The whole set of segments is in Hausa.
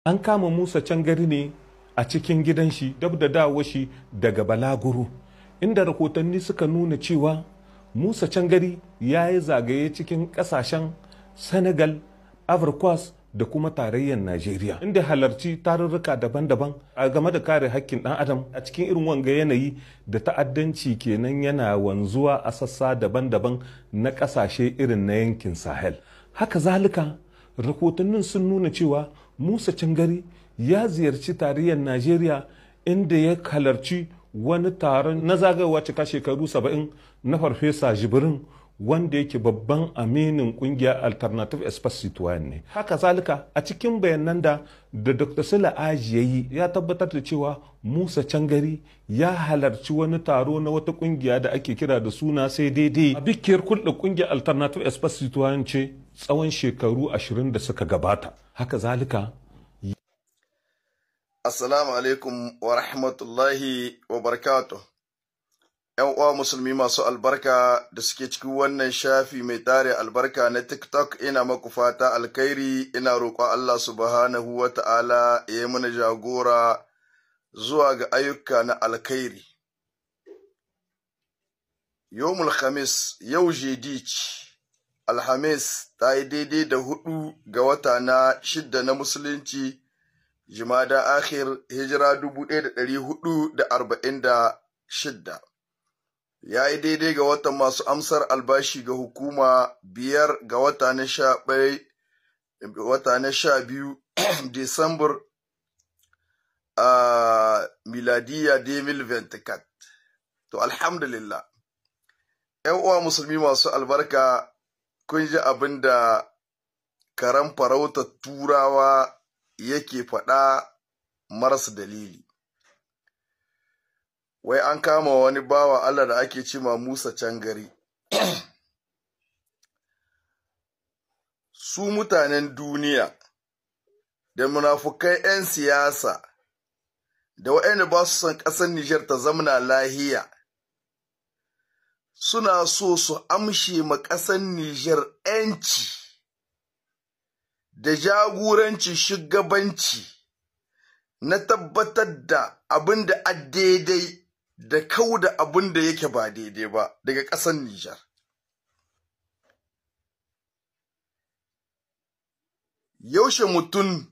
An kama Musa Cangari ne a cikin gidan shi dab da dawo shi daga balaguro, inda rahotanni suka nuna cewa Musa Cangari ya yi zagaye cikin kasashen Senegal, Ivory da kuma tarayyar Najeriya, inda halarci tarurruka daban-daban a game da kare hakkin ɗan adam a cikin irin wanga yanayi da ta'addanci kenan yana wanzuwa a sassa daban-daban na ƙasashe irin na yankin Sahel. Haka zalika, rahotannin sun nuna cewa Musa Cangari ya ziyarci tarayyar Najeriya, inda ya halarci wani taron na zagayowa cika shekaru 70 na Farfesa Jibrin, wanda yake babban aminin kungiyar Alternative Espace Citoyen ne. Haka zalika, a cikin bayanan da Dr. Sula Aji ya yi, ya tabbatar da cewa Musa Cangari ya halarci wani taro na wata kungiya da ake kira da suna sai daidai a bikiyar kulɗa kungiyar Alternative Espace Citoyen ce tsawon shekaru 20 da suka gabata. Haka zalika. Assalamu alaikum wa rahmatullahi wa barakatuh. ‘Yan uwa musulmi masu albarka da suke cikin wannan shafi mai tare albarka na TikTok, ina maku fata alkhairi, ina roƙon Allah subhanahu wa ta'ala ya yi mana jagora zuwa ga ayyuka na alkhairi. Yawmul Khamis, yau jeudi, Alhamis ta yi daidai da 4 ga wata na 6 na Musulunci, Jumada Akhir, hijira 1446. Ya yi daidai ga watan masu amsar albashi ga hukuma, 5 ga wata na 11, wata na 12, Disambar a miladiya 2024. To alhamdulillah. ‘Yan uwa musulmi masu albarka, kun ji abin da karen farautar Turawa yake faɗa marasa dalili. Wai an kama wani bawa Allah da ake cema Musa Cangari. Su mutanen duniya da munafukai 'yan siyasa da waɗanda ba su son ƙasar Nijar ta zamna lahiya, suna so su amshe ma ƙasar Nijar 'yanci da jagoranci shugabanci na tabbatar da abin da a daidai da kau da abin da yake ba daidai ba daga ƙasar Nijar. Yaushe mutum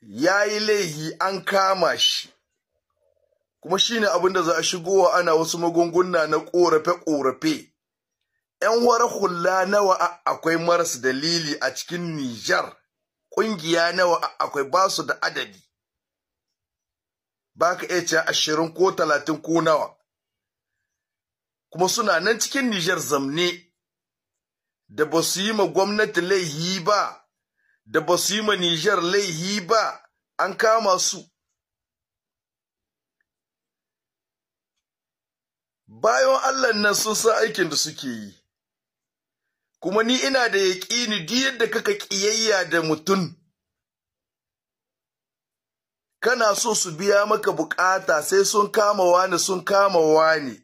ya yi laihi an kama shi, kuma shi ne abin da za a shigowa ana wasu magunguna na ƙorafe-ƙorafe. ‘Yan wara hula nawa akwai maras dalili a cikin Nijar, ƙungiya nawa akwai, ba su da adadi. Ba ka iya cewa 20 ko 30 ko nawa. Kuma suna nan cikin Nijar zamne, da ba su yi ma gwamnati laihi ba, da ba su yi ma Nijar laihi ba, an kama su. Bayan Allah nan sun san aikin da suke yi. Kuma ni ina da yaƙini, duk yadda kaka ƙiyayya da mutum, kana so su biya maka bukata, sai sun kama wani, sun kama wani.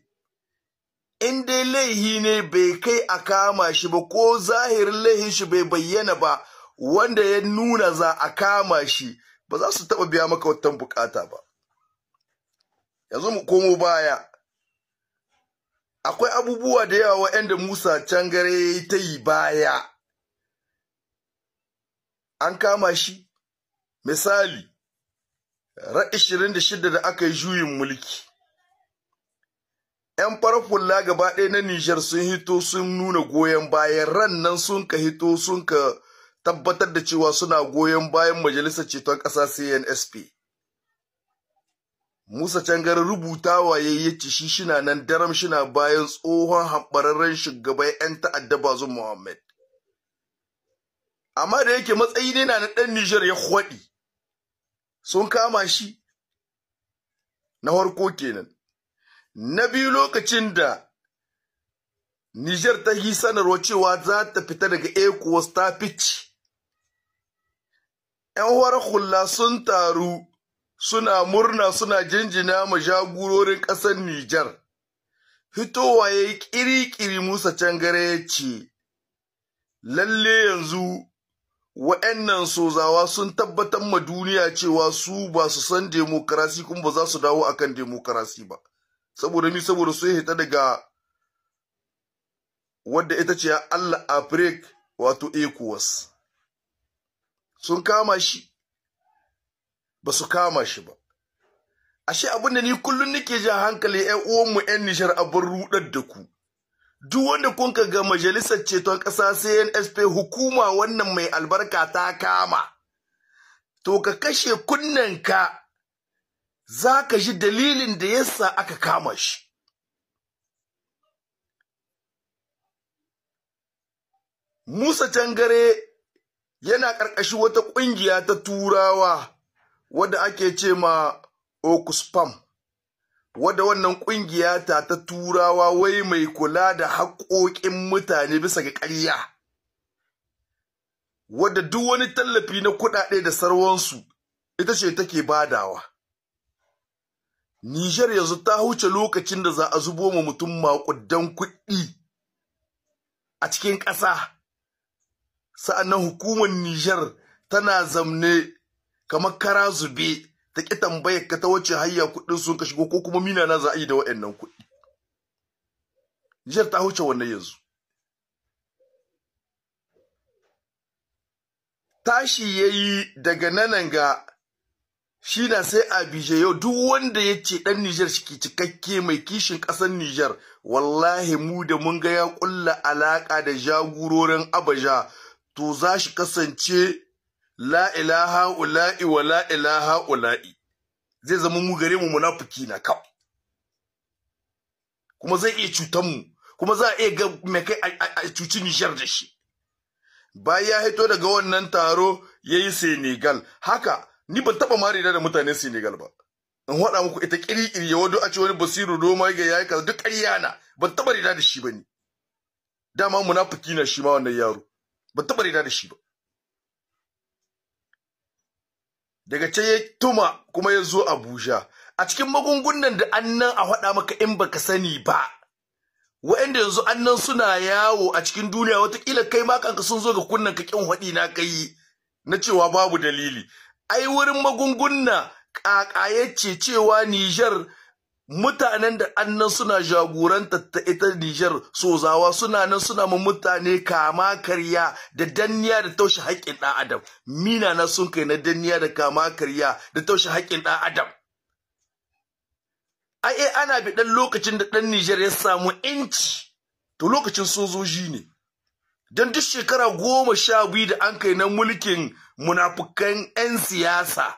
In dai laihi ne bai kai a kama shi ba, ko zahirin laihin shi bai bayyana ba, wanda ya nuna za a kama shi, ba za su taɓa biya maka wata bukata ba. Yanzu mu komo baya. Akwai abubuwa da yawa waɗanda Musa Cangare ta yi baya. An kama shi, misali, ra 26 da aka yi juyin mulki. ‘Yan farar hula gaba ɗaya na Nijar sun hito sun nuna goyon bayan ran nan, sun ka hito sun ka tabbatar da cewa suna goyon bayan Majalisar Ceton Ƙasa CNSP. Musa Cangare rubutawa ya yi ce shi shina nan daram, shina bayan tsohon hambararren shugaban 'yan ta'adda Bazoum Muhammad. Amma da yake matsayi ne na ɗan Nijar ya hwaɗi, sun kama shi na farko kenan. Na biyu, lokacin da Nijar ta yi sanarwa cewa za ta fita daga ECOWAS, ta fice, 'yan hula sun taru suna murna, suna jinjina ma jagororin ƙasar Nijar. Fitowa ya yi ƙiri-ƙiri Musa Cangare ya ce, lalle yanzu Wa'annan sozawa sun tabbatar ma duniya cewa su ba su san demokarasi kuma ba za su dawo akan demokarasi ba. Saboda mi? Saboda sun hita daga wadda ita ce Allah Afrik, wato ECOWAS. Sun kama shi, ba su kama shi ba. Ashe abin da ni kullun nake ja hankali ƴan uwanmu ƴan Nijar, abin rudar da ku. Duk wanda kun ga majalisar ceton ƙasa CNSP, hukuma wannan mai albarka, ta kama, to ka kashe kunnenka, za ka ji dalilin da yasa aka kama shi. Musa Tangare yana ƙarƙashin wata ƙungiya ta Turawa wadda ake ce ma Oxfam, wadda wannan ƙungiya ta Turawa wai mai kula da haƙoƙin mutane bisa ga ƙarya, wadda duk wani tallafi na kuɗaɗe da sarwansu ita ce take badawa. Nijar yanzu ta huce lokacin da za a zubo ma mutum maƙudan kuɗi a cikin ƙasa. Sa'annan hukumar Nijar tana zamne kamar kara zube, ta ƙi tambayar ka ta wace hayya kuɗin sun ka shigo ko kuma mina na za a yi da waɗannan kuɗi. Nijar ta huce wannan yanzu. Tashi ya yi daga nanan ga shi na sai Abije yau, duk wanda ya ce ɗan Nijar shi cikakke mai kishin ƙasar Nijar, wallahi mu da mun ga ya ƙulla alaƙa da jagororin Abaja, to za shi kasance la ilaha ula'i wa la ilaha ula'i, zai zama mu gare mu munafiki na kawai, kuma zai iya cutan mu, kuma za a iya ga mai kai a cuci Nijar da shi. Bayan ya hito daga wannan taro yayi Senegal, haka ni ban taba mare da mutanen Senegal ba. In hada muku ita kirikiri ya wado a ce wani Basiru Doma ga yayi kaza, duk ƙarya na, ban taba rida da shi bane. Dama munafiki na shi ma wannan yaro, ban taba rida da shi ba. Daga can ya tuma kuma ya zo Abuja. A cikin magungunan da annan a faɗa maka in baka sani ba, wa'anda yanzu annan suna yawo a cikin duniya, watakila kai ma kanka sun zo ga kunnan ka kin haɗi na kai na cewa babu dalili. Ai wurin magunguna ƙaƙaye ce cewa Nijar mutanen da annan suna jagoranta ta ita Nijar sozawa suna nan suna ma mutane kama karya da danniya da taushe haƙƙin ɗan adam. Mina na sun kai na danniya da kama karya da taushe haƙƙin ɗan adam. Ai ana bi ɗan lokacin da ɗan Nijar ya samu inci, to lokacin sojoji ne. Don duk shekara 12 da an kai na mulkin munafukan 'yan siyasa,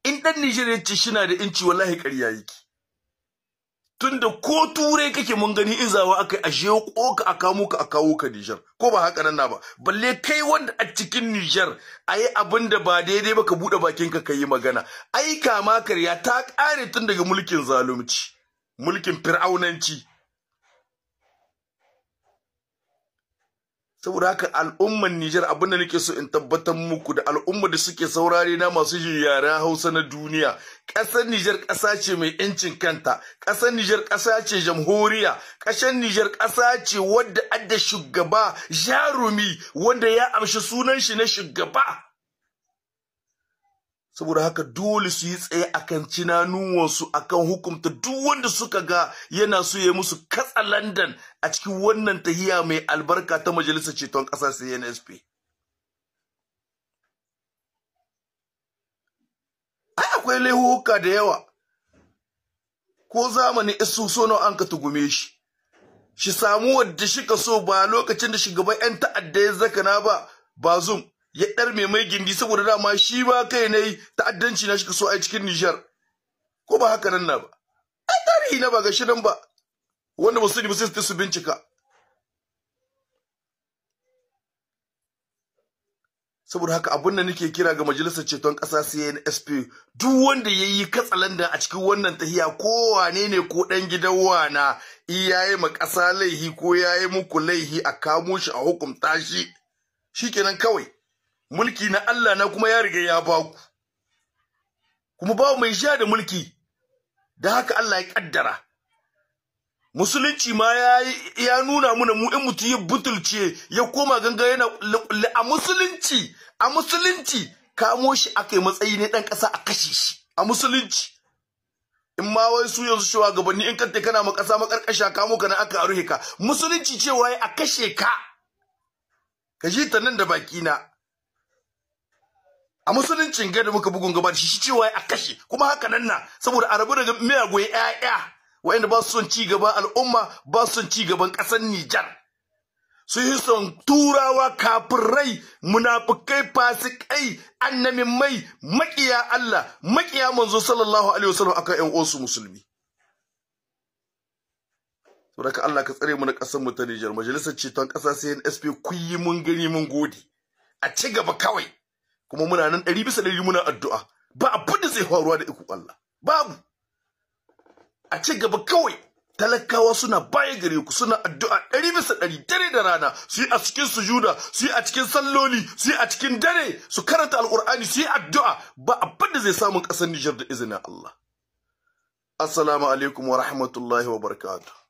in ɗan Nijar ya ce shina da inci, wallahi ƙarya yake. Tunda ko Turai kake mun gani izawa akai a sheko ka a kamo ka a kawo ka Nijar, ko ba haka nan na ba? Balle kai wanda a cikin Nijar ayi abin da ba daidai ba ka bude bakin ka kai magana. Ai kama karya ta kare tun daga mulkin zalunci, mulkin fir'aunanci. Saboda haka al'umman Nijar, abin da nake so in tabbatar muku da al'umma da suke saurare na masu jin yaren Hausa na duniya, ƙasar Nijar ƙasa ce mai ƴancin kanta, ƙasar Nijar ƙasa ce jamhuriya, ƙasar Nijar ƙasa ce wadda adda shugaba jarumi wanda ya amshi sunan shi na shugaba. Saboda haka dole su yi tsaye akan cinanuwansu akan hukumta duk wanda suka ga yana so ya musu katsa London a cikin wannan tahiya mai albarka ta Majalisar Ceton Ƙasa CNSP. Ai akwai laihuka da yawa, ko zamanin isu so nawa an ka tugume shi, shi samu wadda shi ka so ba lokacin da shugaban 'yan ta'adda ya zakana ba Bazum ya ɗar mai gindi, saboda dama shi ba kai ne ta'addanci na shi ka so a cikin Nijar, ko ba haka nan na ba? Ai tarihi na ba ga shi nan ba, wanda ba su ne ba sai su bincika. Saboda haka abin da nake kira ga Majalisar Ceton Ƙasa CNSP, duk wanda ya yi katsalandan a cikin wannan tahiya, ko wane ne ko ɗan gidan wana, iyaye ma ƙasa laihi ko yayi muku laihi, a kamo shi a hukunta shi, shikenan kawai. Mulki na Allah na kuma ya riga ya baku, kuma ba mai sha da mulki, da haka Allah ya kaddara. Musulunci ma ya nuna muna mu in mutum ya butulce ya koma ganga yana a musulunci, a musulunci kamo shi aka yi matsayi ne ɗan ƙasa a kashe shi a musulunci. In ma wai su yanzu shugabanni in kanta kana ma ƙasa makarƙasha kamo ka na aka aruhe ka, musulunci cewa ya a kashe ka. Ka ji ta nan da baki na. A musuluncin gada muka bugun gaba da shi cewa a kashe, kuma haka nan na saboda a rabu daga miyagun ƴaƴa waɗanda ba su son ci gaban al'umma, ba su son ci gaban ƙasar Nijar. Su yi son turawa, kafirai, munafukai, fasikai, annamin mai, maƙiya Allah, maƙiya manzo sallallahu alaihi wasallam akan ƴan uwansu musulmi. Saboda Allah ka tsare mu na ƙasar mu ta Nijar. Majalisar ceton ƙasa CNSP kun yi mun gani mun gode. A ci gaba kawai. Kuma muna nan 100% muna addu'a. Ba abin da zai faruwa da iko Allah. Babu. A ci gaba kawai. Talakawa suna baya gare ku, suna addu'a 100% dare da rana, su yi a cikin sujuda, su yi a cikin salloli, su yi a cikin dare, su karanta alƙur'ani, su yi addu'a. Ba abin da zai samu ƙasar Nijar da izinin Allah. Assalamu alaikum wa rahmatullahi wa barakatuh.